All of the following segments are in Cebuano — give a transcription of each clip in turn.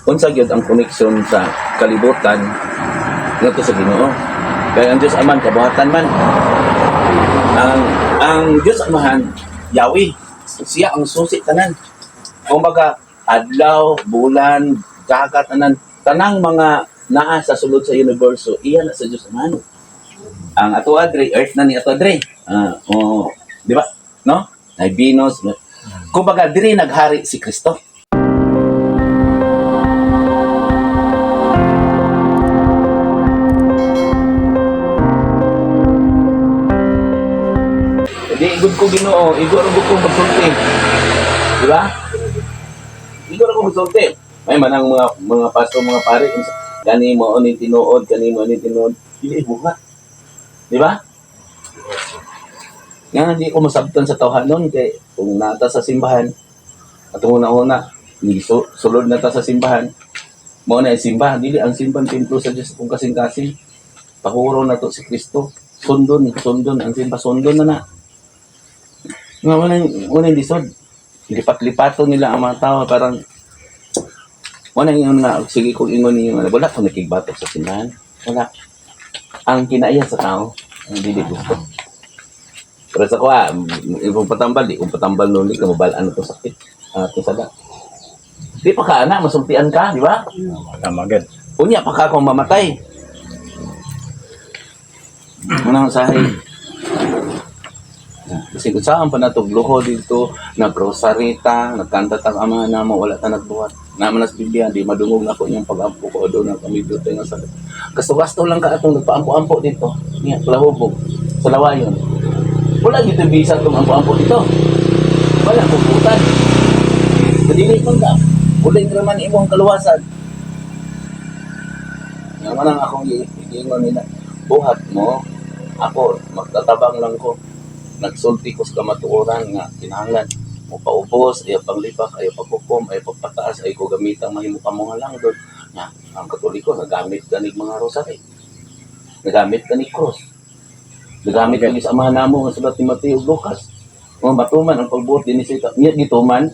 Unsa gyud ang connection sa kalibutan ngadto sa Ginoo? Kay ang Dios Aman kabuhatan man. Ang Dios Amahan, Yahweh, siya ang susi tanan. Kumbaga, adlaw, bulan, dagat, tanan, tanang mga naa sa sulod sa universo, iya na sa Dios Amahan. Ang ato adre, earth na ni ato adre. Ah, oh, di ba? No? Ay Venus. Kumbaga, diri naghari si Kristo. Di igod ko Ginoo, igod ra ko magsulti. Di ba? Igod ra ko magsulti. May manang mga pastor, mga pare, gani mo ni tinuod, gani mo ni tinuod, dili buhat. Di ba? Nga hindi ko masabtan sa tawhanon kay kung nata sa simbahan at una-una ni sulod na ta sa simbahan mo na ang simbahan, dili ang simbahan templo sa Dios kung kasing-kasing pahuro na to si Kristo, sundon sundon ang simba, sundon na na nga wala yung lisod. Lipat-lipato nila ang mga tao, parang wala yung nga sige kung ingon ninyo nga, wala ko nakigbatok sa simbahan, wala ang kinaiya sa tao ang dili gusto. Pero sa kuha, kung patambal, di kung patambal noon, di ka mabalaan na itong sakit. Ah, itong sada. Di pa ka, anak, masultian ka, di ba? Tama gid. Unya pa ka kung mamatay. Ano ang sahi? Kasi kung saan pa natog luho dito, nag-rosary ta, nagkanta ta ang ama na mo, wala ta nagbuhat. Naman nas Biblia, di madungog na ko niyang pag-ampo ko, doon na kami dito nga sa. Gasto-gasto lang ka atong nagpaampo-ampo dito. Niya, palahubog, sa lawayon. Wala dito bisa itong ampo-ampo dito. Wala, kukutan. Kadili man ka. Uling raman imo ang kaluwasan. Nga man ang akong giingon nila, buhat mo, ako, magtatabang lang ko. Nagsulti ko sa kamatuoran nga kinahanglan mo paubos, ayaw panglipak, ayaw paghukom, ayaw pagpataas, ayaw ko gamitang mahimo ka mga lang doon. Nga, ang Katoliko, nagamit ka ni mga rosary. Nagamit ka ni cross. Nagamit ka ni sa amahan namo nga sulat ni Mateo ug Lucas. Mga batuman ang pagbuot din sa ito. Niya gituman.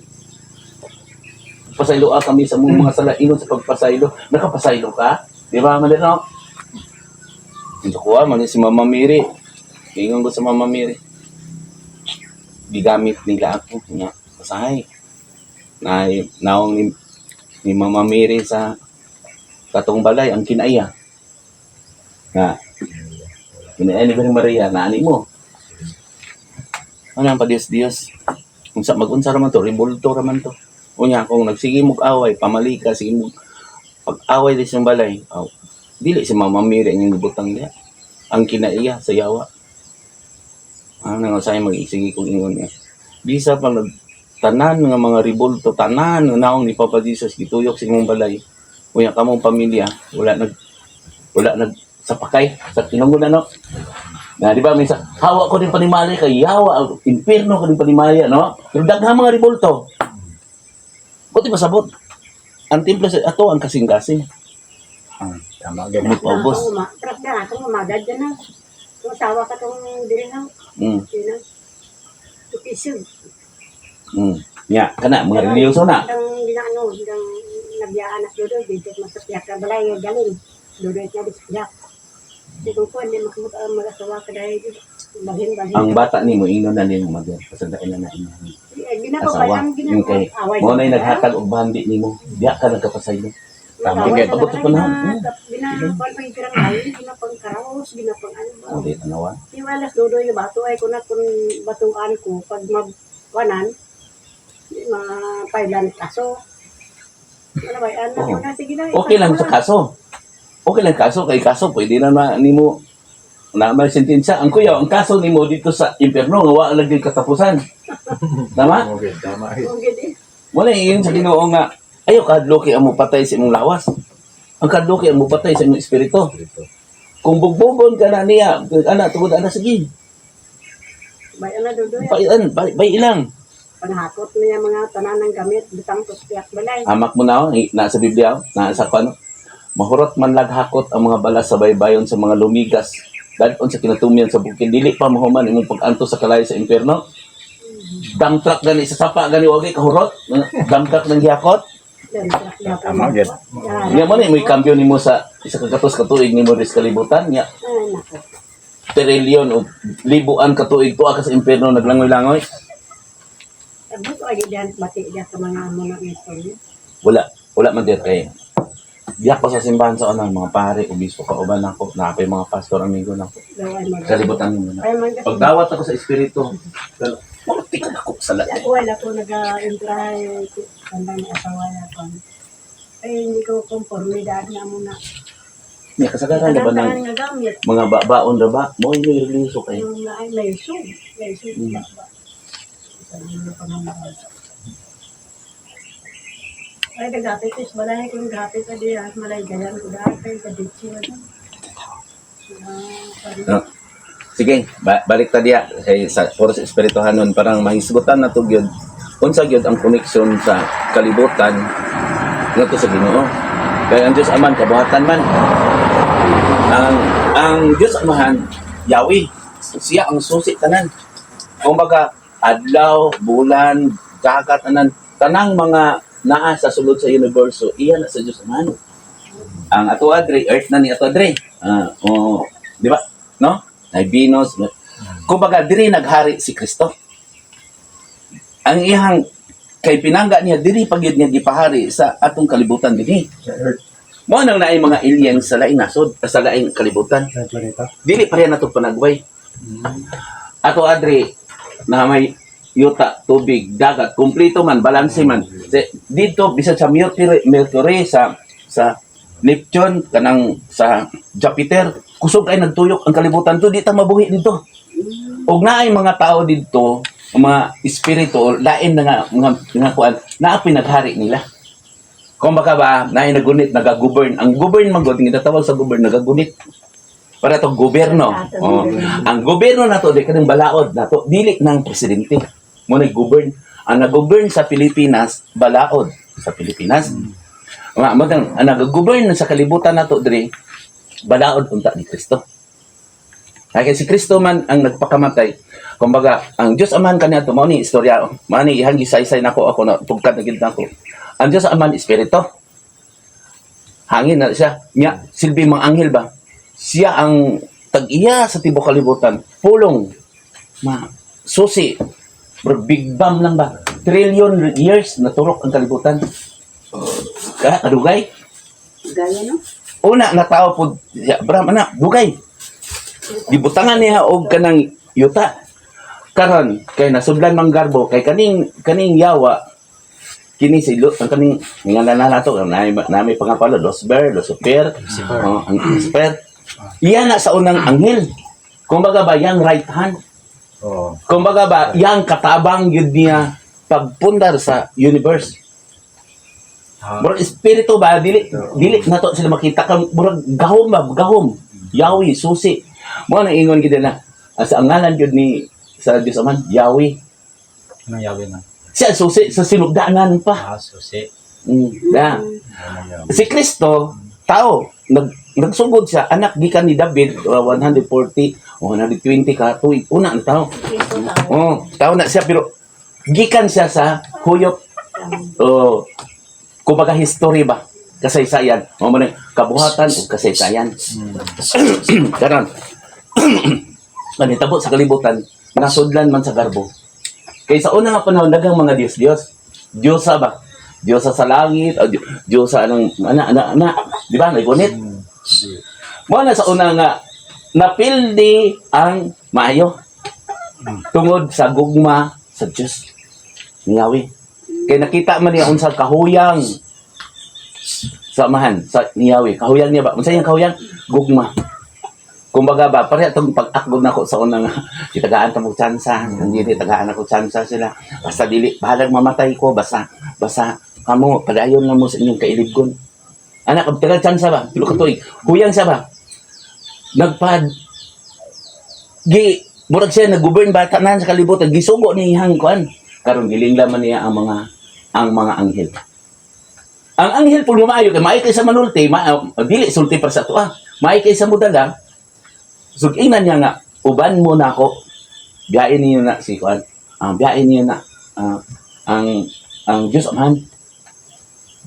Pasaylo kami sa mga sala ingon sa pagpasaylo. Nakapasaylo ka? Di ba, Malino? Ito ko man si Mama Mary. Ingon ko sa Mama Mary. Gigamit nila ako nga pasahay. Na naong ni Mama Mary sa katong balay ang kinaya. Nga. Kinaya ni Birheng Maria na ani mo. Ano ang padiyos Dios? Kung sa magunsa ra man to, rebulto ra man to. Unya kung nagsige mog away, pamalika sige mo pag-away di sa balay, aw, dili si Mama Mary ang gibutang niya. Ang kinaiya sa yawa. Ano nga sa mag-isige kung ingon niya. Bisa pa nag tanan nga mga ribulto, tanan nga naong ni Papa Jesus gituyok sa imong balay. Unya kamong pamilya, wala nag sa pakay sa tinungod ano. Na di ba minsan hawa ko din panimali kay yawa impierno ko din panimali no. Pero daghang mga ribulto. Buti pasabot. Ang templo sa ato ang kasing-kasing. Tama gid. Paubos. Ako, pras na, akong umadad na na. Kung asawa ka tong diri na, yun na. Tukisig. Nya, kana mga religyoso na. Ang ginaano, ang nabiyaan na dodoy, dito masapiyak na balay, nga galing. Dodoy na dispiyak. Di ko po, hindi makamot ang mag-asawa ka dahil balhin, balhin. Ang bata nimo ingnon na nimo mother, pasandain na na imo. Eh, Asawa. ginapabay ang Yung kay ginapaway. mo na naghatag og bandi nimo. Diya ka nagkapasaylo. Tama Away gid. sa Abot sa panahon. Ginapang pangkirangay, ginapang karaos, ginapang ano ba. Ang tanawa. Di ba alas dodoy yung bato ay kuna kung batuan ko pag magwanan mga pailan kaso. Wala ba ano Oo. na sige na. Okay lang sa kaso. Okay lang kaso kay kaso pwede na na nimo na may sentensya. Ang kuya, ang kaso nimo dito sa impyerno nga wa lagi katapusan. Tama? Tama gid. Tama gid. Okay di. Wala iyon sa Ginoo nga ayo kadloki ang mopatay sa imong lawas. Ang kadloki ang mopatay sa imong espiritu. Dito. Kung bugbugon ka na niya, ana tungod ana sige. Bay ana dodoy. Bayan, bay, bay ilang. Panghakot niya mga tanan ng gamit bitang tuspiak balay. Hamak mo na, oh, nasa Biblia, oh, nasa kano. Mahurot man laghakot ang mga balas sa baybayon sa mga lumigas. Dadon sa kinatumian sa bukid, dili pa mahuman imong pag-anto sa kalayo sa impyerno. Dump truck gani sa sapa gani wagi kahurot, dump truck ng gihakot. Tama, gid. Nya mo ni may kambyo nimo sa isa ka gatos ka tuig nimo ris kalibutan nya Ay, nako. trilyon o libuan ka tuig tuwa ka sa impierno naglangoy-langoy. Abot ay diyan bati diyan sa mga amo na istorya. Wala, wala man dir kay diyak ko sa simbahan sa unang mga pare, obispo kauban ako, napay mga pastor amigo nako. Daw ay mag. Kalibutan nimo na. Ay man Pagdawat ako sa espiritu, mga tingnan ako sa lahat. Ako wala ko nag-intra tanda ni asawa na ko. Ay hindi ko conforme daan na muna. May kasagaran na ba ng Tanan nga gamit. Mga babaon ra ba? Mo yung relihiyoso kayo. Yung ay may sug, may sug ba ba. Sa mga pamamahay. Ay, nagapit is balay kung gapit ka di at malay gayan ko dahil kay kaditsi na. No? Sige, balik ta diya kay sa puro sa espirituhanon parang mahisgutan na to gyud. Unsa gyud ang koneksyon sa kalibutan ngadto sa Ginoo? Kay ang Dios Aman kabuhatan man. Ang Dios Amahan, Yahweh, siya ang susi tanan. Kumbaga, adlaw, bulan, dagat, tanan, tanang mga naa sa sulod sa universo, iya na sa Dios Amahan. Ang ato adre, earth na ni ato adre. Ah, oh, di ba? No? Nay Venus. Kumbaga diri naghari si Kristo. Ang iyang kay pinangga niya diri pagyud niya gipahari sa atong kalibutan dinhi. Sa Earth. Mao nang naay mga aliens sa laing nasod, sa laing kalibutan. Sa planeta. Dili pareha nato panagway. Ato adri na may yuta, tubig, dagat, kumpleto man, balanse man. Dito bisan sa Mercury, Mercury sa Neptune kanang sa Jupiter, kusog ay nagtuyok ang kalibutan to, di ta mabuhi dito. Og naay mga tao didto, ang mga espiritu, lain na nga mga kuan, naa pinaghari nila. Kung baka ba, naay nagunit, nagagovern. Ang govern man gud, ginatawag sa govern, nagagunit. Para to gobyerno. Oh. Ang gobyerno nato di kanang balaod nato, dili ng presidente. Mo na govern. Ang nag-govern sa Pilipinas, balaod sa Pilipinas. Nga mo ang nag-govern sa kalibutan nato diri, balaod unta ni Kristo. Kaya si Kristo man ang nagpakamatay. Kumbaga, ang Dios Amahan kaniadto mao ni istorya. Mao ni ihang gisaysay nako ako na tugkad na gid nako. Ang Dios Amahan espiritu. Hangin na siya. Nya silbi mga anghel ba? Siya ang tag-iya sa tibuok kalibutan. Pulong ma susi. Bro, big bang lang ba? Trillion years naturok ang kalibutan. Kaya kadugay. Gaya no? Una na tao po, ya, Abraham anak, dugay. Gibutangan niya og kanang yuta. Karon kay nasudlan mang garbo kay kaning kaning yawa kini si ang kaning nga na nato nami nami pangapalo Losber, Lucifer, Lucifer. Oh, ang Lucifer. Iya na sa unang anghel. Kumbaga ba yang right hand? Oo. Kumbaga ba yang katabang yun niya pagpundar sa universe. Murag espiritu ba dili dili nato sila makita kang murag gahom ba gahom. Yahweh susi. Mo nang ingon gid na sa ang ngalan gyud ni sa Dios Aman Yahweh. Anong yawi man? Siya susi sa sinugdanan pa. Ah, susi. Na. Anong yawi? Si Kristo tao nagsugod siya anak gikan ni David 140 o 120 ka tuig una ang tao. Ito tao. Oh, tao na siya pero gikan siya sa huyop. Oh, kumbaga history ba? Kasaysayan. O mo na, kabuhatan o kasaysayan. Karon. Manitabo sa kalibutan, nasudlan man sa garbo. Kay sa una nga panahon daghang mga Diyos-Diyos. Diyosa ba? Diyosa sa langit, o Diyosa anong ana ana ana, di ba? Nagunit. Mo na sa una nga napildi ang maayo tungod sa gugma sa Dios ni Yahweh. Kay nakita man niya unsa kahuyang sa amahan sa ni Yahweh. Kahuyang niya ba? Unsa iyang kahuyang? Gugma. Kumbaga ba, pareha itong pag-akgog nako sa unang itagaan ta mo tsansa, hindi di tagaan ako tsansa sila. Basta dili, bahalag mamatay ko, basta, basta kamo, padayon lang mo sa inyong kailibgon. Anak, ang taga tsansa ba? Pilo ka tuig. Huyang siya ba? Nagpad, gi, murag siya, nag-govern ba tanan sa kalibutan, gisugo ni iyang kuan. Karon giling man niya ang mga anghel. Ang anghel po maayo kay maayo kay sa manulti, dili sulti para sa tuwa. Maayo kay sa mudala. So ingnan niya nga uban mo na ako. Biyain niyo na si kuan. Ang biyain niyo na ang ang Dios Amahan.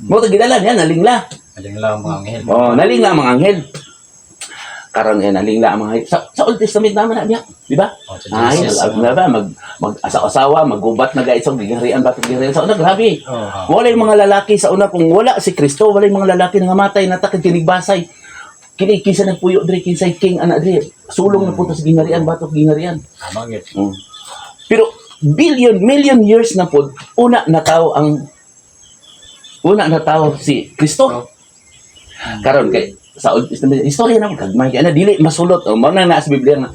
Mo to gidala niya nalingla. Alin lang mga anghel. Oh, nalingla ang mga anghel. Karon kay nalingla ang mga anghel. Sa Old Testament naman na niya, di ba? Oh, sa Ay, Genesis. na ba mag mag asawa magubat na gayud sa giharian ba giharian sa una, grabe. Oh. Wala yung mga lalaki sa una kung wala si Kristo, wala yung mga lalaki nga namatay na takad kinigbasay. Kini kinsa nagpuyo diri, kinsay king ana diri. Sulong na punto sa giharian batok giharian. Tama gid. Pero billion, million years na po, una na tao si Kristo. Karon kay sa Old Testament, istorya na gagmay kay na dili masulot. O mao na naa sa Biblia nga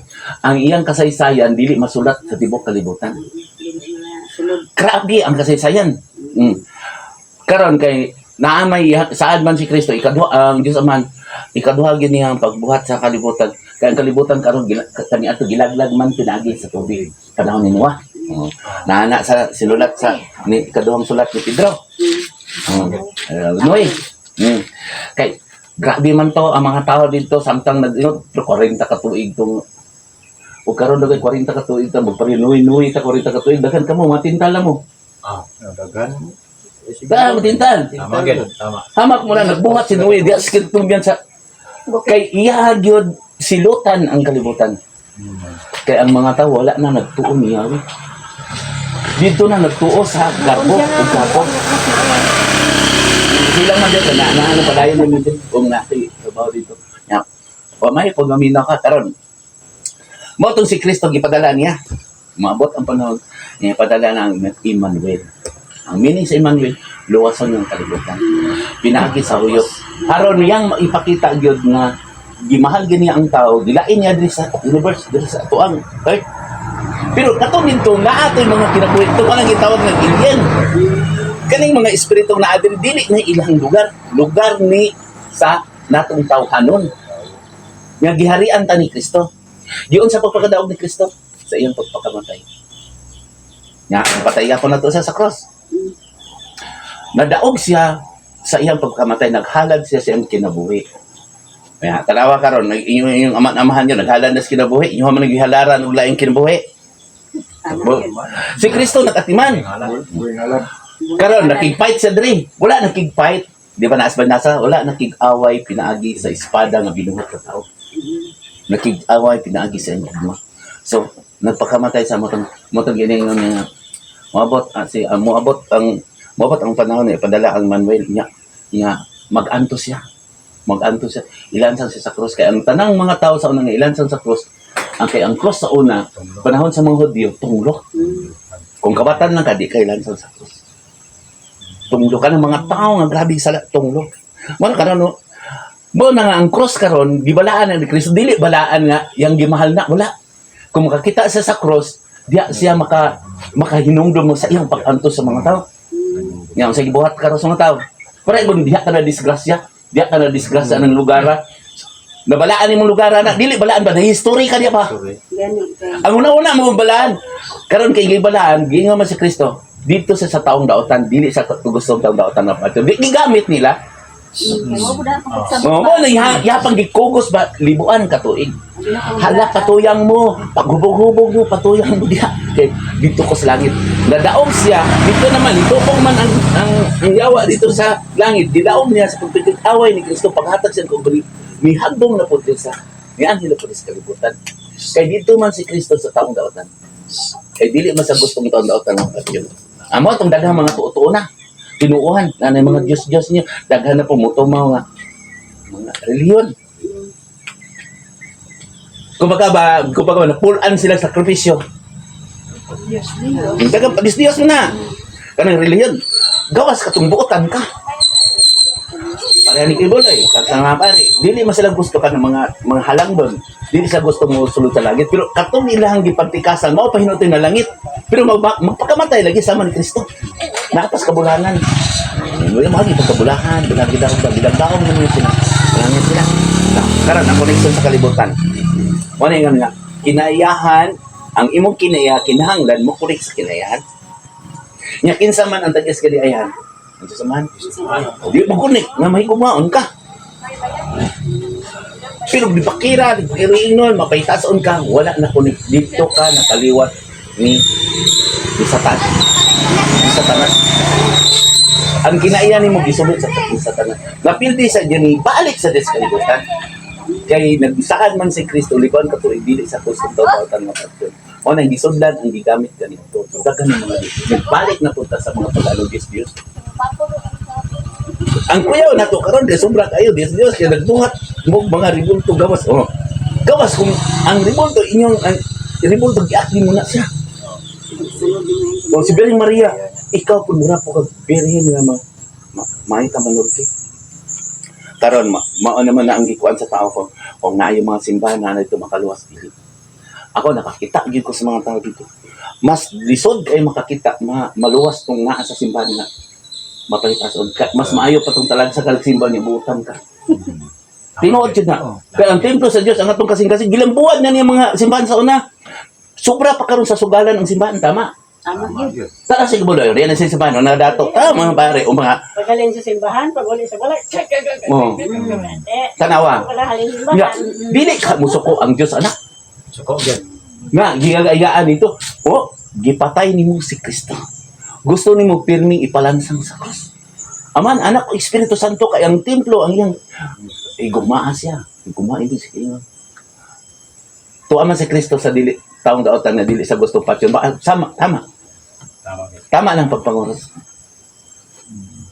ang iyang kasaysayan dili masulat sa tibuok kalibutan. Dili na sulod. Grabe ang kasaysayan. Karon kay naa may saad man si Kristo, ikaduha ang Dios Amahan, ikaduha gyud niya ang pagbuhat sa kalibutan. Kay ang kalibutan karon kaniadto gilaglag man pinaagi sa tubig panahon ni Noah. Oh. Naana sa sinulat sa ni ikaduhang sulat ni Pedro. Oh. Noe. Kay grabe man to ang mga tao dito samtang nag 40 ka tuig tong o karon dagay 40 ka tuig ta magparinuy-nuy ta 40 ka tuig daghan kamo matintal na mo. Ah, Daghan. Daghan matintal. Tama gid. Tama. Hamak mo na nagbuhat si Noe diya sa kitumbian sa kay iya gyud silutan ang kalibutan. Kay ang mga tao wala na nagtuo niya. We. Dito na nagtuo sa garbo ug kapok. Sila man dito na na ano padayon namin dito kung nati trabaho dito. Ya. O may pag maminaw ka karon. Mao tong si Kristo gipadala niya. Maabot ang panahon niya padala na ang Emmanuel. Ang meaning sa Emmanuel, luwason ng kalibutan. Pinaagi sa huyop. Aron niyang maipakita gyud nga gimahal gyud niya ang tao, gilain niya diri sa universe, diri sa atuang earth. Pero kato nito naa to'y mga kinabuhi. Ito ang gitawag ng alien. Kaning mga espiritu na adiri dili na ilang lugar, lugar ni sa natong tawhanon. Nga giharian ta ni Kristo. Giun sa pagpakadaog ni Kristo sa iyang pagpakamatay. Nga, patay ako na to siya sa cross. Nadaog siya sa iyang pagkamatay, naghalad siya sa iyang kinabuhi. Kaya, tanawa karon, inyong ama-amahan niyo, naghalad na sa kinabuhi, inyo man naghihalaran og laing kinabuhi. Tama Bo- yun. Si Kristo nakatiman. Buing alam. Karon nakig-fight siya diri. Wala nakig-fight. Di ba naas ba nasa? Wala nakig-away pinaagi sa espada nga binuhat sa tao. Nakig-away pinaagi sa iyang gugma. So, nagpakamatay sa motong motong giningon niya nga, moabot si moabot ang panahon niya padala ang Manuel niya niya mag-antos siya. Mag-antos siya. Ilansang siya sa krus kay ang tanang mga tao sa una nga ilansang sa krus ang kay ang krus sa una panahon sa mga Hudyo tunglo. Kung kabatan lang ka di ka ilansang sa krus. Tunglo ka ng mga tao nga grabe sala tunglo. Mao na karon no. Mao na nga ang cross karon gibalaan na ni Kristo dili balaan nga yang gimahal na wala. Kung makakita siya sa cross, diya siya makahinumdum mo sa iyang pag-antos sa mga tao. Nga sa gibuhat karon sa mga tao. Pero kung diha ka na disgrasya, diha ka na disgrasya ng lugar. Ah. Nabalaan imong lugar na dili balaan ba na history ka diya ba? Sorry. Gani kay Ang una-una mo balaan. Karon kay gibalaan, giingon man si Kristo dito sa taong daotan, dili sa gustong taong daotan na ato. Di gigamit nila. Kay mo pud ang pagsabot. Oh, mo na yapang gikugos ba libuan ka tuig. Hala patuyang mo, paghubog-hubog mo patuyang mo diha. Kay dito ko sa langit. Nadaog siya, dito naman itupong man ang yawa dito sa langit. Gidaog niya sa pagpikig-away ni Kristo paghatag siya kung mihagbong na pud sa nianhi na pud sa kalibutan. Kay dito man si Kristo sa taong daotan. Kay dili man sa gustong taong daotan ang patyon. Amo itong daghang mga tuo-tuo na. Tinuohan na na mga Diyos-Diyos niyo. Daghan na po mutumaw nga mga reliyon. Kumbaga ba, napulaan sila sa sakripisyo. Diyos niyo. Ang daghang pag Diyos mo na. Kanang reliyon. Gawas ka tong buotan ka. Pareha ni Kibuloy, kag nga pare, dili man sila gusto ka ng mga halangbon. Dili sila gusto mo sulod sa langit. Pero katong ilahang gipagtikasan, mao pa hinutoy na langit. Pero magpakamatay lagi sama ni Kristo. Naapas kabulanan. Wala mga gipagkabulahan, bilang gidang bilang daong naman sila. Langit sila. Karon ang connection sa kalibutan. Wala yung nga, kinayahan, ang imong kinaya, kinahanglan, mo kurik sa kinayahan. Nya kinsa man ang tag-is kaniayahan. Kinsa man? Di mo kunik, nga may kumaon ka. Pero di bakira, di bakira mapaytason ka, wala na kunik. Dito ka nakaliwat ni Satan. Ni Satanas. Ang kinaiya nimo gisubot sa tanan. Napildi sa diyan balik sa Diyos kalibutan. Kay nagsaad man si Kristo liban ka tuig dili sa gusto daw nga pasyon. O nang gisudlan ang gigamit kanito. Daghan ng mga Diyos. Nagbalik na punta sa mga pag-alo Diyos Diyos. Ang kuyaw nato karon kay sobra kayo Diyos Diyos kay nagbuhat mo mga ribulto gawas. Oh. Gawas kung ang ribulto inyong ang ribulto giakli mo na siya. O si Birhen Maria, ikaw pud mura po kag birhen nga maayo ka manorte. Karon mao naman na ang gikuan sa tao ko. O nga yung mga simbahan na ito makaluwas dili. Ako nakakita gyud ko sa mga tao dito. Mas lisod kay makakita maluwas tong naa sa simbahan nga mapalipas og mas maayo pa tong talag sa kalag simbahan niya buutan ka. Tinuod jud na. Kaya ang templo sa Dios ang atong kasing-kasing gilambuan na niya mga simbahan sa una. Sobra pa karon sa sugalan ang simbahan, tama. Tama yun. Tara sa igbo dayon, yan ang simbahan no nadato. Ta mga pare o mga Paghalin sa simbahan, pag uli sa balay, check, check, check, check, Oh. check, check, check. Tanawa. Wala halin Nga, simbahan. dili ka musuko ang Dios anak. Suko gyud. Nga gigagayaan ito. O gipatay nimo si Kristo. Gusto nimo pirmi ipalansang sa krus. Aman, anak ko, Espiritu Santo, kay ang templo, ang iyang, igumaa siya. Igumaa ito si ingon. Tuwa man si Kristo sa dili, taong daotan na dili sa gusto patyon. Baka, sama, tama. Tama gyud. Tama lang pagpanguros.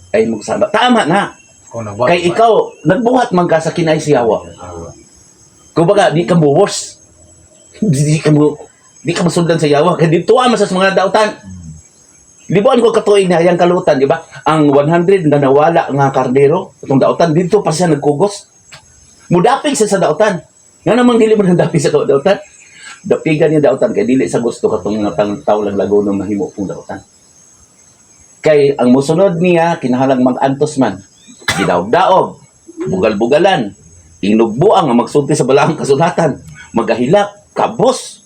Ay magsaba. Tama na. Kung nagbuhat. Kay ikaw, nagbuhat man ka sa kinay siyawa. Kumbaga, di ka mo worse. Di ka masundan sa yawa. Kaya dito man sa mga dautan. Libuan ko katuig na yang kalutan, di ba? Ang 100 na nawala nga kardero, itong dautan, dito pa siya nagkugos. Mudapig siya sa dautan. Nga namang dili mo nagdapig sa dautan. Dapigan niya dautan, kay dili sa gusto katong nga tao lang lago nung nahimo pong dautan. Kay ang musunod niya, kinahalang mag-antos man. Gidaog-daog, bugal-bugalan, tinugbuang ang magsulti sa balaang kasulatan, magahilak, kabos.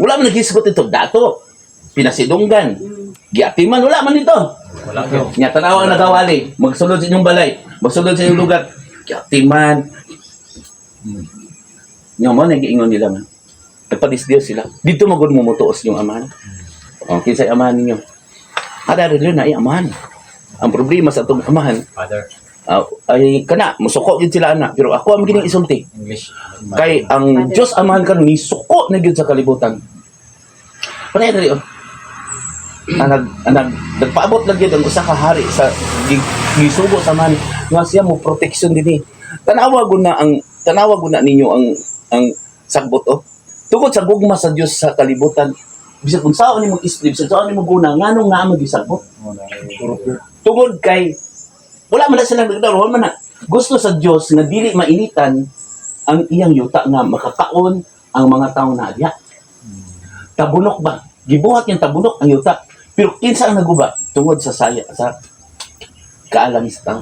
Wala man naghisgot ito, dato, pinasidunggan, giatiman, wala man ito. Wala gyud. Nya tanawa ang nagawali, magsulod sa inyong balay, magsulod sa inyong lugar, giatiman. Nya mo nagiingon nila nga. Nagpadisdiyo sila. Dito magud mo mutuos yung amahan. O, kinsay amahan ninyo. Kada rin na ay amahan. Ang problema sa atong amahan, Father. Ay kana musuko gyud sila ana pero ako ang gining isulti English. kay ang Dios amahan karon ni suko na gyud sa kalibutan. Pareha diri oh. Ang nagpaabot lang gyud ang usa ka hari sa gisugo sa man nga siya mo protection dinhi. Tanawa gud na ninyo ang sagbot oh. Tungod sa gugma sa Dios sa kalibutan, bisan kung saon nimo isip, bisan saon nimo guna, nganong naa man gisagbot? Tungod kay wala man na silang nagdaro, wala man na. Gusto sa Dios nga dili mainitan ang iyang yuta nga makakaon ang mga tao na adya. Tabunok ba? Gibuhat niyang tabunok ang yuta. Pero kinsa ang naguba? Tungod sa saya, sa kaalam sa tao.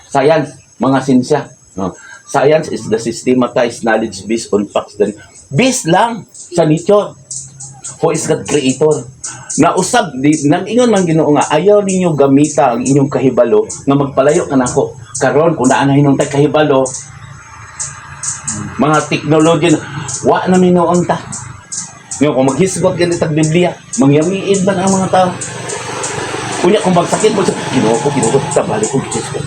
Science, mga sinsya. No? Science is the systematized knowledge based on facts. Then, based lang sa nature. Who is God creator? Nausab, di, nag-ingon man Ginoo nga, ayaw ninyo gamita ang inyong kahibalo nga magpalayo ka nako. Karon kung naa na hinong tay kahibalo, mga teknolohiya na, wa na minuon ta. Ngayon, kung maghisgot ganit ang Biblia, mangyamiid man ang mga tao. Kunya, kung magsakit mo, Ginoo ko, Ginoo ko, tabali ko, Ginoo ko.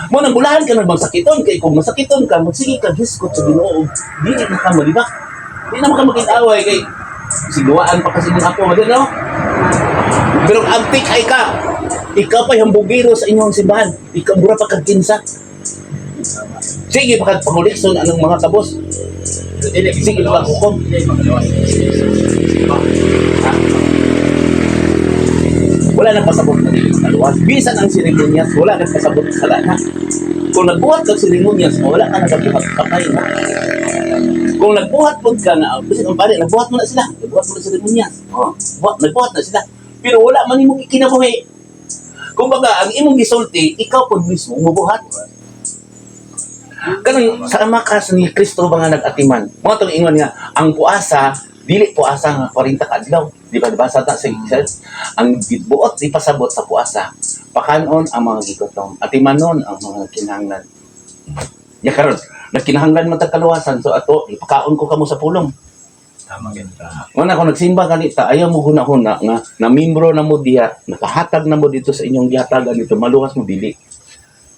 Mo nang bulahan ka nang magsakiton, kay kung masakiton ka, magsige ka, hisgot sa Ginoo, dili na ka malibak. Di na ka makitaway kay sigwaan pa kasi ng apo, wala no? Pero ang antik ay ka, ikaw pa yung bugiro sa inyong simbahan, ikaw mura pa kag kinsa. Sige, pa kag pangulikson anong mga kabos. Dili Sige, makaluwas. paghukom. Dili makaluwas. Ha? Wala nang pasabot na dili makaluwas. Bisan ang seremonyas, wala nang pasabot sa na. Kung nagbuhat kag seremonyas, wala ka nagabuhat, patay na. Kung nagbuhat pod ka na, bisan ang pare, nagbuhat mo na sila, nagbuhat mo na seremonyas. Oh, nagbuhat na sila. Pero wala man imong ikinabuhi. Kumbaga, ang imong gisulti, ikaw pod mismo mubuhat. Kanang sama ka sa ni Kristo ba nga nag-atiman. Mga tong ingon nga, ang puasa, dili puasa nga 40 ka adlaw. Di ba sa ta sa ang buot di pasabot sa puasa. Pakanon ang mga gigutom, atimanon ang mga kinahanglan. Ya karon, nagkinahanglan man tag kaluwasan so ato ipakaon ko kamo sa pulong. Tama gyud. Una kung nagsimba ka nita, ayaw mo huna-huna nga na membro na mo diha, nakahatag na mo dito sa inyong gihatagan dito, maluwas mo dili.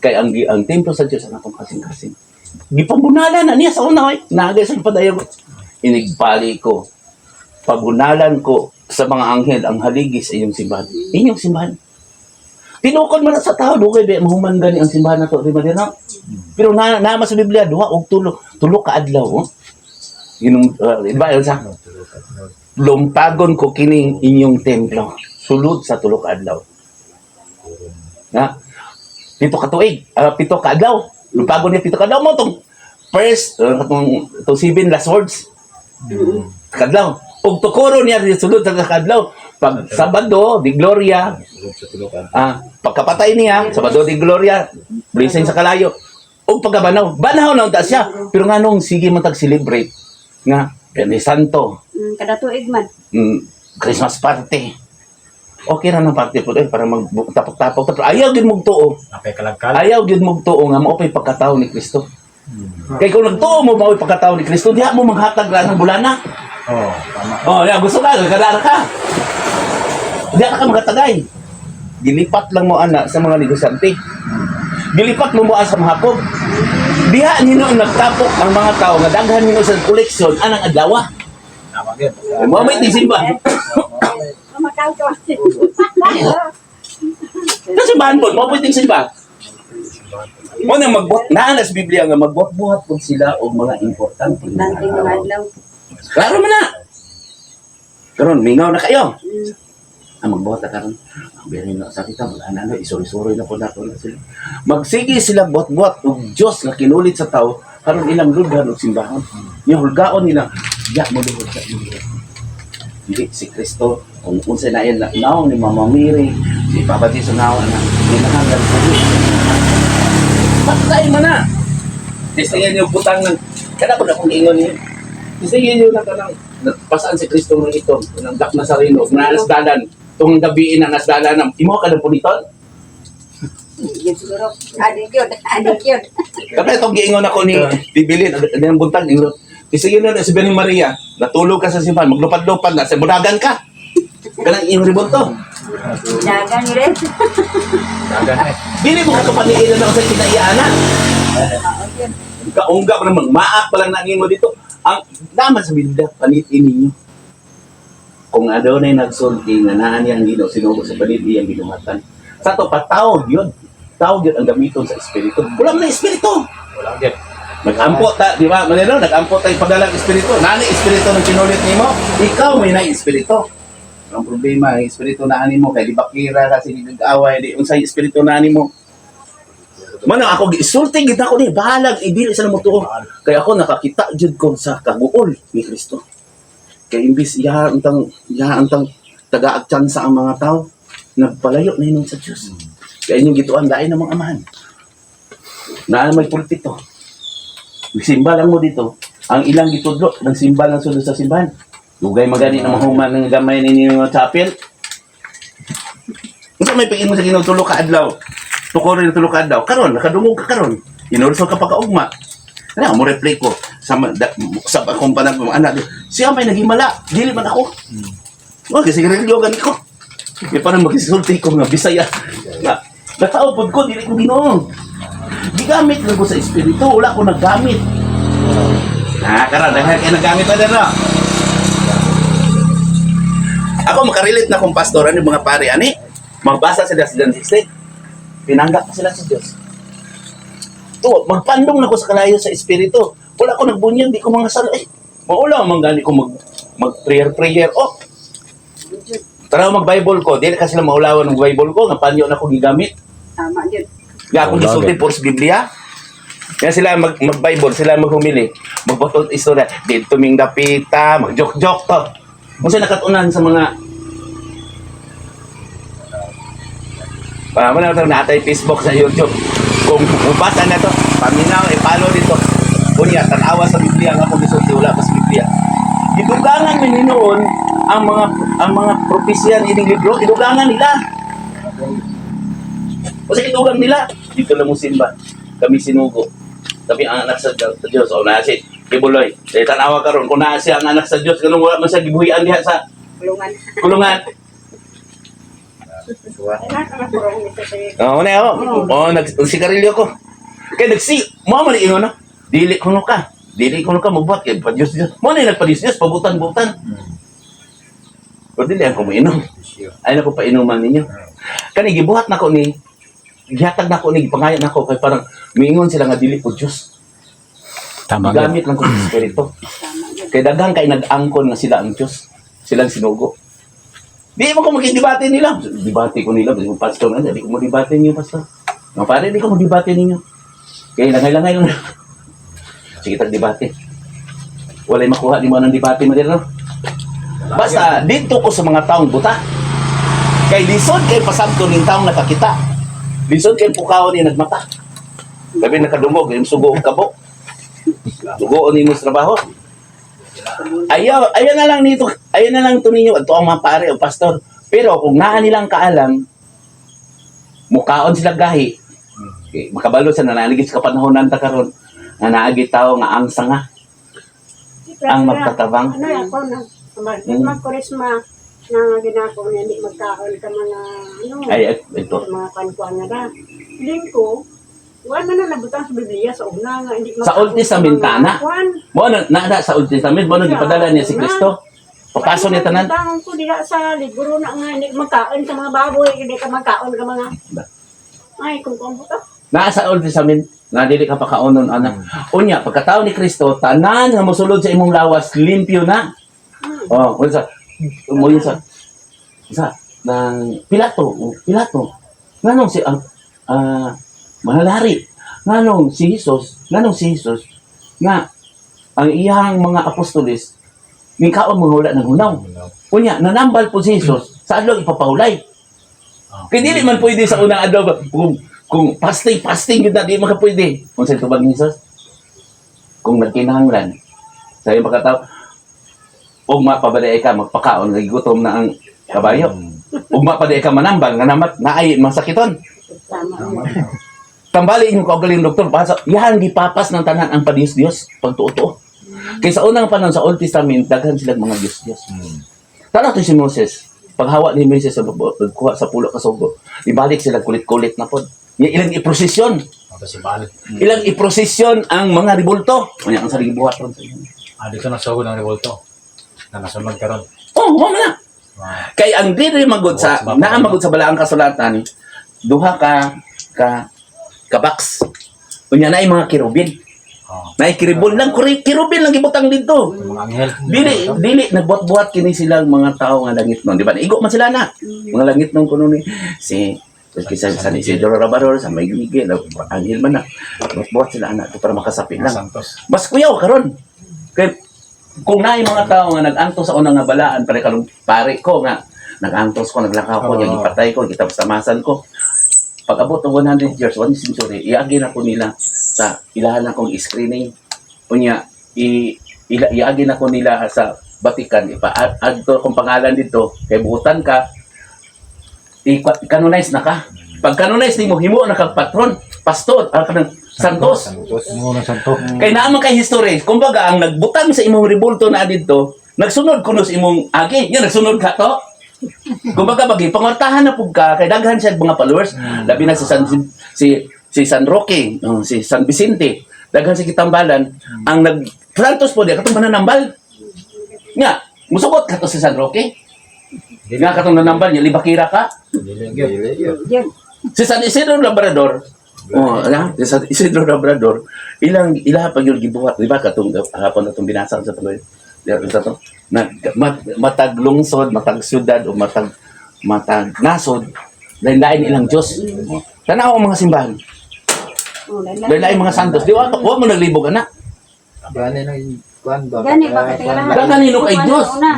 Kay ang templo sa Dios ang atong kasing-kasing. Gipabunalan na niya sa una oy. Naagay sa padayon. Inigbali ko. Pabunalan ko sa mga anghel ang haligi sa inyong simbahan. Inyong simbahan. Tinukod man na sa tao, dugay ba mahuman gani ang simbahan na to, di ba di na? Pero na naama sa Biblia duha og tulo, tulo ka adlaw, oh. Ginong di ba yun sa lumpagon ko kining inyong templo sulod sa tulo ka adlaw. Na 7 ka tuig, 7 ka adlaw. Lumpagon niya 7 ka adlaw mo tong first katong tong seven last words. Kadlaw. Ug tukuro niya sulod sa kadlaw. Pag Sabado, di Gloria, Sulod sa tulukan. Pagkapatay niya, Sabado di Gloria, blessing sa kalayo. Ug pagkabanaw, banaw na unta siya. Pero nganong sige man tag celebrate nga Biyernes Santo, Kada tuig man. Christmas party. Okay ra ng party po eh, para magtapok-tapok. Pero ayaw gyud mong tuo. Napay kalagkal. Ayaw gyud mong tuo nga mao pa'y pagkatao ni Kristo. Kay kung nagtuo mo mao'y pagkatao ni Kristo, diha mo maghatag ra ng bulana. Oo, tama. Oh, ya gusto ka, kadara ka. Diha ka magatagay. Gilipat lang mo ana sa mga negosyante. Gilipat mo mo sa mga Jacob. Diha nino ang nagtapok ang mga tao nga daghan nino sa koleksyon anang adlaw. Tama gyud. Mo may tisimba. Mamakaw ka. Sa simbahan po, mo pwedeng simba. Mo nang magbuhat, naa na sa Biblia nga magbuhat-buhat po sila og mga importante. Importante mga adlaw. Klaro man na. Karon mingaw na kayo. Ang magbuhat na karon. Ang beri na sa kita mag ana na isuri-suri na po nato na sila. Magsige sila buhat-buhat og Dios nga kinulit sa tao karon ilang lughan og simbahan. Yung hulgaon nila, ya mo luhod sa inyo. Hindi si Kristo kung unsa na yan naong ni Mama Mary, si Papa Jesus naong na kinahanglan ko. Patay man na. Tisingin yung butang ng kada ko na kung ingon niyo. Tisingin niyo na kanang pasaan si Kristo ng ito, ng dak na sarino, na nasdalan, tungong gabi na nasdalan ng imo ka ng puliton. Yun siguro. Adi yun. Adi yun. Kapag itong giingon ako ni Bibilin, ang buntag, ingon, tisingin na si Bening Maria, natulog ka sa simbahan, maglupad-lupad na, sa budagan ka. Kanang iyong ribonto. Dagan rin. Dagan eh. Dili mo kapaniilan ako sa kinaiyaana. Oo, yun. Kaungga pa naman, maak pa lang na nimo dito. Ang naman sa Biblia, panitin ninyo. Kung adunay nagsulti nga naa niya ang Ginoo sinugo sa panit iyang ginuhatan. Sa to patawag yun. Tawag yun ang gamiton sa espiritu. Wala man na espiritu. Wala gyud. Nagampo ta, di ba? Malino, nagampo ta padalang espiritu. Nani espiritu ng kinulit nimo? Ikaw may na espiritu. Ang problema, ang espiritu na ani mo kay di bakira kasi di nag-away, di unsay espiritu na ani mo. Mano ako gisulti gid ako ni bahalag idili sa mo tuo. Kay ako nakakita jud ko sa kaguol ni Kristo. Kay imbis iya antang tagaag tsansa ang mga tao, nagpalayo na hinon sa Dios. Kay inyong gituan lain ng mga amahan. Naa may pulpito. Simba lang mo dito. Ang ilang gitudlo, nagsimba lang sulod sa simbahan. Dugay magani na mahuman ng gamay ninyo mga chapel. Unsa may pag-ingon sa Ginoo 3 ka adlaw? Tukorin ang 3 ka adlaw. Karon nakadungog ka karon. Inulso ka pa kaugma. Ano mo reply ko sa sa akong panag mga anak. Siya may naghimala, dili man ako. Oh, kasi sigarilyo gani ko. Kaya parang magisulti ko nga Bisaya. Na, natao pod ko dili ko Ginoo. Gigamit lang ko sa espiritu, wala ko naggamit. Ah, karon dahil kay naggamit pa din, no? Ako makarelate na kong pastor ani mga pare ani. Magbasa sila sa John 16. Pinanggap pa sila sa Diyos. To, magpandong na ko sa kalayo sa espiritu. Wala ko nagbunyag, di ko mga sala. Eh, maula man gani ko mag mag prayer prayer. Oh, tara mag Bible ko. Dili ka sila maulawan ng Bible ko, nga panyo na ko gigamit. Tama yun. Nga akong Wala, gisulti gid. puro sa Biblia. Yan sila mag-Bible, sila maghumili. Magbotol istorya. Dito ming dapita, mag-joke-joke to. Kung sa nakatunan sa mga para mo na ito natay Facebook sa YouTube. Kung mubasa na to, paminaw, i-follow dito. Kunya, tanawa sa Biblia nga akong gisulti, wala pa sa Biblia. Gidugangan mi noon ang mga propesya ining libro, gidugangan nila. Kasi gidugang nila, dito lang mo simba. Kami sinugo. Kami ang anak sa Diyos. O na si Kibuloy. Dahil tanawa karon kung naa siya ang anak sa Dios, ganun wala man siya gibuhian diha sa Kulungan. kulungan. Suwa. Ay, nakakurong ito sa Oo, na ako. Oo, nagsigarilyo ko. Kaya nagsi, mo man ingon na. Dili kuno ka. Dili kuno ka magbuhat kay pa Dios Dios. Mo na nagpa Dios Dios pabutan-butan. Pero dili ako moinom. Bisyo. Ay nako painuman ninyo. Kani gibuhat nako ni gihatag nako ni gipangayo nako kay parang miingon sila nga dili ko Dios. Tama gyud. Gamit lang ko sa espiritu. Tama yun. Kay daghang kay nag-angkon nga sila ang Dios. Silang sinugo. Di mo ko magdebate nila. Debate ko nila, yung pastor nga, di ko mo debate niyo, pastor. Mga pare, di ko mo debate ninyo. Kay langay-langay lang. Sige, tag debate. Walay makuha di mo ng debate mo dito. Basta dito ko sa mga taong buta. Kay lisod kay pasabto ning taong nakakita. Lisod kay pukaw ni nagmata. Labi nakadungog, yung sugo og kabo. Sugo ni mo sa trabaho. Ayaw, ayaw na lang nito, ayaw na lang to ninyo, ato ang mga pare o pastor. Pero kung naa nilang kaalam, mukaon sila gahi. Okay, makabalo sa nananigit sa kapanahonan ta karon nga naagi tao nga ang sanga, ang magtatabang. Ano ako na magkurisma na ginako nga hindi magkaon ka mga ano Ay, ay, ito. mga kankuan nga da. Lingko, wala man na nabutang sa Biblia sa una nga hindi Sa Old magkaon ka Testament, mga tana. kuan. Mo na na sa Old Testament, mo na gipadala niya si Kristo. Papaso niya tanan. Butang ko diha sa libro na nga hindi magkaon sa mga baboy, hindi ka magkaon ka mga ay kung kung buta. Naa sa Old Testament, nga dili ka pakaonon ana. Unya, pagkatao ni Kristo, tanan nga mosulod sa imong lawas limpyo na. Oh, unsa? Mo yun sa sa ng Pilato, oh, Pilato. Nganong si ang mahalari? Nganong si Jesus, nganong si Jesus nga ang iyang mga apostoles mikaon mga wala ng hunaw. Unya, nanambal po si Jesus sa adlaw ipapahulay. Kaya dili man pwede sa unang adlaw ba, kung fasting fasting yun na di man ka pwede. Kung sa tubag ni Jesus, kung nagkinahanglan sa iyong pagkatao, ugma pa ba di ka magpakaon kay gutom na ang kabayo. Ugma pa di ka manambal nga namat naay masakiton. Tama. Tama. Tambali inyong kaugaling doktor basa yan gipapas ng tanan ang padiyos-diyos pagtuo-tuo. Kay sa unang panahon sa Old Testament daghan silang mga Diyos-Diyos. Tanaw to si Moses. Paghawa ni Moses sa pagkuha sa pulo kasugo, ibalik sila kulit-kulit na pod. Nga ilang iprosesyon, Ato si Baal. ilang iprosesyon ang mga ribulto. Unya ang sarili buhat ron sa inyo. Ah, dito nasugo ng revolto. Na nasunod karon. Oh, mo na. Ah, Kay ang diri magod sa naa magod sa balaang kasulatan, duha ka ka ka box. Unya naay mga kerubin. oh. Naay kerubin lang, kerubin lang gibutang didto. Yung mga anghel. Dili dili nagbuhat-buhat kini silang mga tao nga langit nun, di ba? Igo man sila na. Mga langit nun kuno ni si kisa San Isidro Labrador, sa May Miguel, anghel man na. Buhat-buhat sila ana to para makasapit Mga lang. Santos. Mas kuyaw karon. Kay kung naay mga tao nga nag-antos sa unang nga balaan pare kalong pare ko nga nag-antos ko, naglakaw ko, Oo. nya gipatay ko, gitapsamasan ko. Pag abot ng 100 years, one century, iagi na ko nila sa ilahan akong screening. Unya, i, ila, iagi na ko nila sa Vatican, ipa-add ko akong pangalan dito, kay buutan ka, i-canonize na ka. Pag canonize nimo himo na kag patron, pastor, ah, kanang santos. Santos. Mga Santo. Kay naa man kay history. Kumbaga ang nagbutang sa imong rebulto na didto, nagsunod kuno sa imong agi. Nya nagsunod ka to. Kumbaga bagi pangortahan na pug ka kay daghan siya mga followers. Labi na si San si si San Roque, oh, si San Vicente. Daghan si kitambalan ang nag Santos po diya katong mananambal. Nga, musugot ka to si San Roque. Nga katong nanambal niya libakira ka. Dili gyud. Yan. Si San Isidro Labrador, oh, ala, si San Isidro Labrador, ilang ilaha pag yung gibuhat, di ba katong hapon na itong binasa sa tuloy. Di ba, sa to, na matag lungsod, matag syudad o matag matag nasod, lain-lain ilang Diyos. Tanaw ang mga simbahan, Oh, lain-lain mga santos. Di ba, wa mo naglibog ana. Gani nang kuan ba? Gani bakit kuan kailangan? Dagan nino kay Diyos. Una.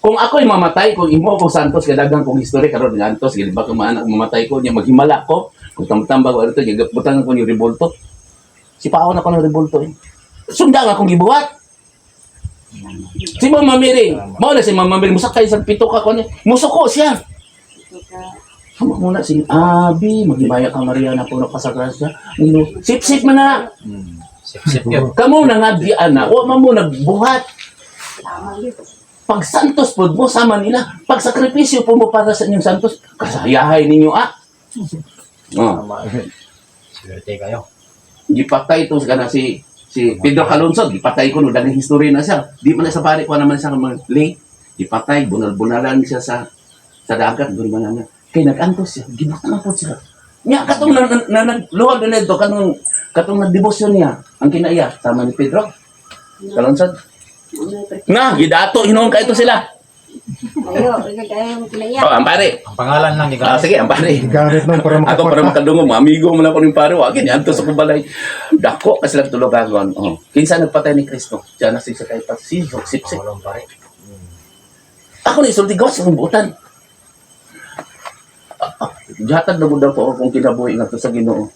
Kung ako'y mamatay, kung imo ako santos, kadagang kong history karon nga antos, gilba ko maanak mamatay ko, niya maghimala ko, kung tambag ko ito, niya butang ko yung revolto. Si paon ako ng revolto eh. Sunda nga akong gibuhat. Si Mama Mary, mao na si Mama Mary, musakay sa pito ka ko niya. Musuko siya. Hama muna si Abi, maghimaya ka Maria na puno ka sa grasya. Sip-sip man na. Sip-sip yun. Kamo na nga di ana, wa man mo nagbuhat. Tama yun. Pag santos pod mo sama nila, pag sakripisyo po mo para sa inyong santos, kasayahay ninyo ah. Oh, Tama. Swerte kayo. Gipatay to sa kana si si Pedro Calonso, gipatay ko no daghang history na siya. Di man na sa pare ko naman siya mga lay. Gipatay, bunal-bunalan siya sa sa dagat doon man na. Kay nag-antos siya, gibutangan po siya. Nya katong na, na, na, nagluwag na nito kanong katong nagdebosyon niya ang kinaiya sama ni Pedro Calonso. Na gidato hinuon kay ito sila. Ayo, ayo, kinaya. Oh, ang pare. Ang pangalan lang Ah, gigamit. sige, ang pare. Gamit man para Ako para makaporta. makadungog, mga amigo mo na ko ning pare, wag gini anto sa kubalay. Dako kasi lang tulugagon. Oh. Kinsa nagpatay ni Kristo? Diyan na si sa kay si Sipsip. Pangulong pare. Ako ni sulti gawas sa buutan. Gihatag na gud ko akong kinabuhi ngadto sa Ginoo.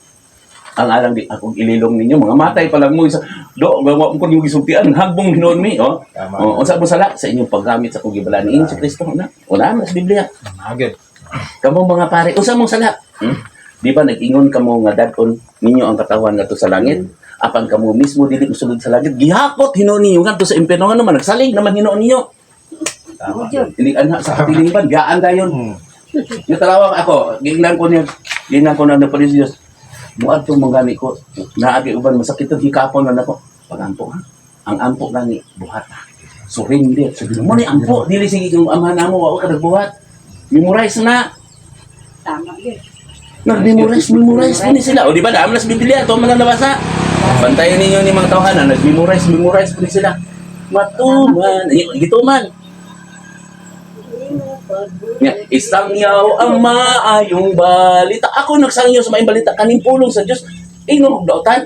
Ang alang di akong ililong ninyo, mga matay pa lang mo isa do gawa ko ninyo gisultian hagbong hinuon mi, oh. Tama. Oh, unsa mo sala sa inyong paggamit sa akong gibalaan niini si Kristo na. Wala man sa Biblia. Agad. Kamo mga pare, unsa mong sala? Di ba nag-ingon kamo nga dad-on ninyo ang katawan ngadto sa langit? Apan kamo mismo dili mosulod sa langit. Gihakot hinuon ninyo ngadto sa impyerno nga naman nagsalig naman hinuon ninyo. Tama. Yun. Hindi ana sa katilingban, gaan dayon. Natalawag ako, giingnan ko niya, giingnan ko na na palis Diyos. Muadto mong gani ko, naagi uban masakit ang hikapon na nako. Pagampo ha. Ang ampo gani buhat ha. Surrender. Sabi mo ni ampo, dili sige kung ama namo wa ka nagbuhat. Memorize na. Tama yun. Nag-memorize, memorize po ni sila. O di ba, dami na sa Biblia, ito man lang nabasa. Bantayan ninyo ni mga tawhana, nag-memorize, memorize po ni sila. Matuman, eh, gituman. Nga, isangyaw ang maayong balita. Ako nagsangyaw sa maayong balita, kaning pulong sa Diyos. Ingong og daotan.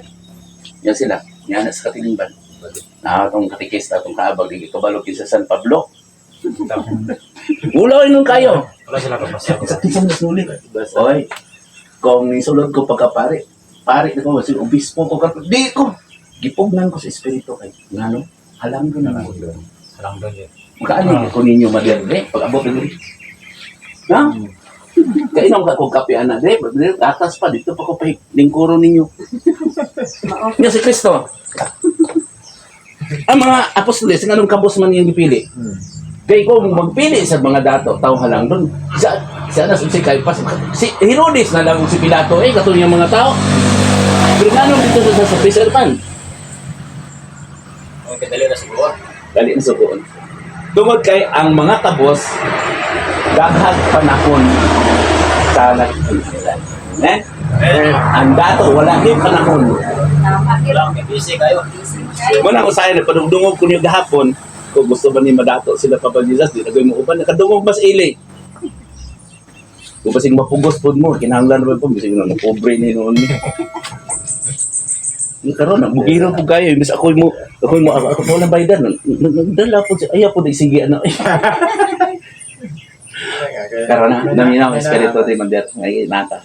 Yan sila. Yan na sa katilingban. Na atong katikista, atong kaabag, di kabalo kinsa San Pablo. Ulaw ingon kayo. Wala sila kapasa. Sa kinsa mas nuli. Oy, kung nisulod ko pagkapare, pare na ko, si obispo ko, di ko, gipugnan ko sa espiritu kay, ngano, halang ko na lang. Walang doon yun. Makaano ko ninyo madere, pag abot ng Ha? Kainom ka kong kape, ana, dre, dre, atas pa, dito pa ko pa lingkuro ninyo. Nga si Kristo. Ang mga apostoles, nga nung kabos man yung gipili. Kay kung magpili sa mga dato, tao halang doon. Sa sa anas si Caipas, si Herodes na lang si Pilato eh katong yung mga tao. Pero nga dito sa Peter Pan, Ang kadali na siguro. dali na sugoon. Tungod kay ang mga kabos daghang panahon sa nagpinsan. Eh? Ang dato wala gyud panahon. Tama yun. Wala akong busy kayo. Wala ko sayang nagpadungdungog ko niyo gahapon. Kung gusto ba ni madato sila Papa Jesus, di na mo uban nakadungog mas ili. Kung basig mapugos pod mo, kinahanglan naman po, bisig na pobre ni noon ni. Yung karon na bugiro po kayo, imbes ako mo ako, ako po lang baydan. Nagdala po siya, ayaw po di sige ano. Karon na, naminaw ang espiritu ni Mandir. Ay, nata.